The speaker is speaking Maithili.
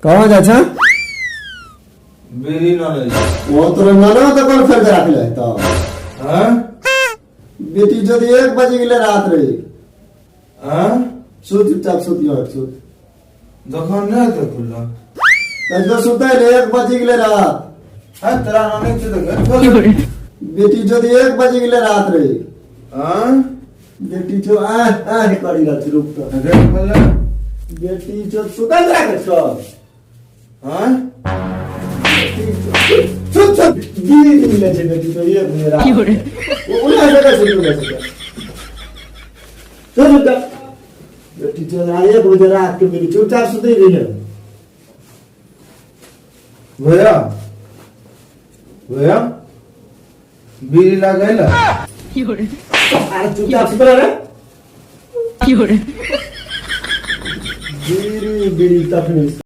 कहाँ जाइ छै? बीड़ी न लै छै। ओ तोरा नाना तऽ कोन फेर राखले तऽ। हाँ? बेटी यदि 1 बजे गेलै रात रे। हाँ? सुत चुपचाप सुत यो सुत। दोकान नहि हेतै खुल्ला। तब सुतै रे 1 बजे गेलै रात। हाँ, तोरा नानी छै तऽ गेट खोल। बेटी यदि 1 बजे गेलै रात रे। हाँ? बेटी जो आ आ करी रहल छै रुक तऽ। गेट खोल। बेटी जो सुतल राखे छौ। हाँ? सुत सुत बीड़ी मिले छै बेटी जो 1 बजे रात। उन्हें जगह से मिले छै। सुत सुत बेटी जो 1 बजे रात के मिली चुपचाप सुतै रही है। भैया भैया बीड़ी लागल। अरे चुपचाप सुतल रे। बीड़ी बीड़ी तखनी।